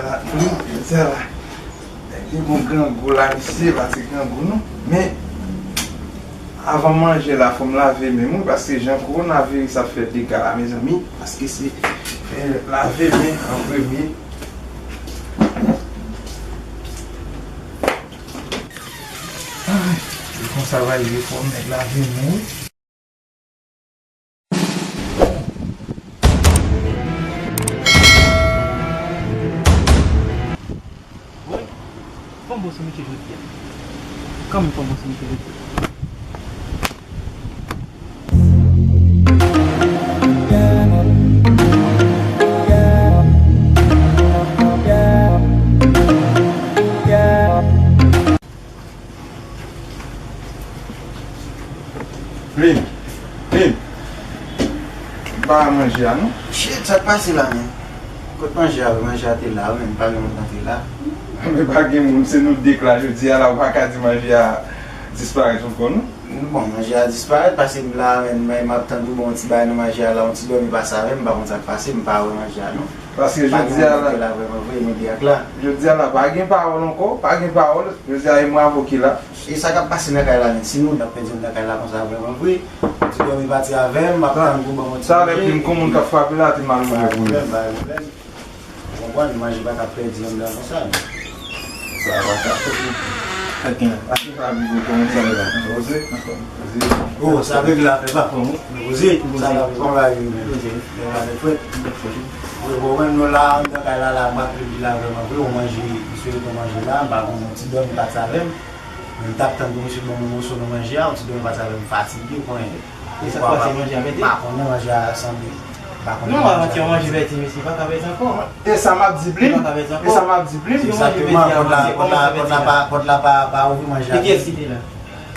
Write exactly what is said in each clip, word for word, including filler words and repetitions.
Wi, se la. Nèg li gon grangou la, misye, pa ti grangou non. Men, avan m manje la, fò m lave men m, wi, paske jan kowonaviris ap fè dega la, mezanmi, paske se, eh, lave men an premye. Ay, se konsa va ye, fò nèg lave men, wi. Woy, fò m bon sou misye jodi a. Kanmenm fò m bon sou misye jodi a. Plim, Plim. M pa wè manje a non. Shit, sa k pase la menm? Kot manje a? Manje a te la wi, men pa gen moun nan te la. Men pa gen moun, se nou de k la jodi a la, ou pa ka di manje a disparèt ankò non. Bon, manje a disparèt, paske m la menm, men m ap tann pou bon ti bagay nan manje a la, yon ti dòmi pase avè m, m pa konn sa k pase, m pa wè manje a non. Paske jodi a la, jodi a la, pa gen pawòl ankò, pa gen pawòl. Jodi a, e mwen avè w ki la. E sa k ap pase nan kay la, menm? Si nou ap pèdi nan kay la konsa, vrèman vre, ti dòmi pati avè m, m ap tann pou ban mwen ti manje. Talè, Plim, gon moun k ap frape la, te mal ouvè pou li. Pa gen pwoblèm, pa gen pwoblèm. Ou konprann, manje pa ka pèdi anndan konsa, non. Sa va ka fèt, wi. Aken, aken pa viv ou kòman sa ye la. Poze. Poze. Oh, sa regle afè pa. Poze. Sa va viv, kòman va viv menm? Poze. Sa va fèt. Wi, bon, mwen, nou la, anndan kay la, la, m ap pedi la, vrèman vre, ou manje, misye ret nan manje la, m pa konn, yon ti dòmi pati avè m. Men m t ap tann pou misye ban m yon moso nan manje a, yon ti dòmi pati avè m, fatige, ou konnen. E sa k pase, manje a pèdi? M pa konnen, manje a sanble. M pa konnen. Non, manje a pèdi. Manje pèdi, mesye, pa ka pèdi ankò. E sa m ap di Plim. Pa ka pèdi ankò. E sa m ap di Plim. Egzakteman, pòt la, pòt la, pòt la pa, pòt la pa, pa ouvri, manje a pèdi. E kiyès ki te la?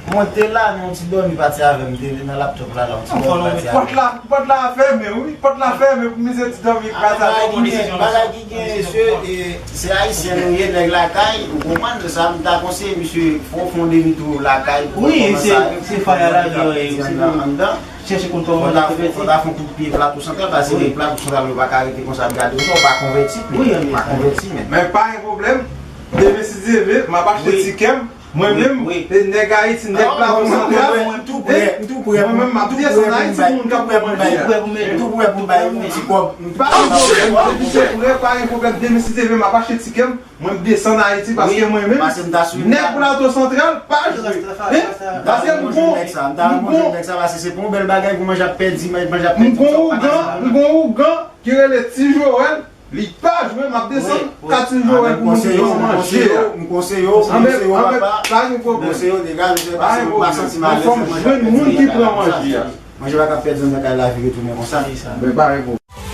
Mwen te la, men yon ti dòmi pati avè m, te nan laptòp la, la, yon ti dòmi pati avè m. Pòt la, pòt la fèmen, wi, pòt la fèmen pou misye ti dòmi pati avè m. Bagay ki gen, bagay ki gen, se, e, se ayisyen nou ye, nèg lakay, ou konprann, se sa m ta konseye misye, fò w fè yon demitou lakay pou w kòmanse a, se fay a la, anndan. Chèche konn kòman l ap fè. Fò w ta fè yon kout pye Plato Santral, paske Plato Santral yo pa ka rete konsa ap gade w, ou pa konvèti, pa konvèti, men. Men pa gen pwoblèm, demen si Dye vle, m ap achte tikè m. Mwen menm, e nèg Ayiti, nèg Plato Santral, mwen menm, m ap desann Ayiti pou moun k ap pran manje a. M tou prè pou m bay yon ti kòb. Pa gen pwoblèm, depi se prè, pa gen pwoblèm. Demen si Dye vle, m ap achte tikè m, mwen m desann Ayiti, paske mwen menm, nèg Plato Santral pa jwe. Paske m gon, m gon, m gon ougan, m gon ougan ki rele Ti Joel. Li pa jwe, m ap desann ka Ti Joel pou moun ki pran manje a. M konseye w, m konseye w, papa. Pa gen pwoblèm. M konseye w, degaje w, paske m pa santi m alèz lè manje ap pèdi nan kay sa. Manje pa ka pèdi nan kay la, vire tounen konsa. Men pa gen pwoblèm.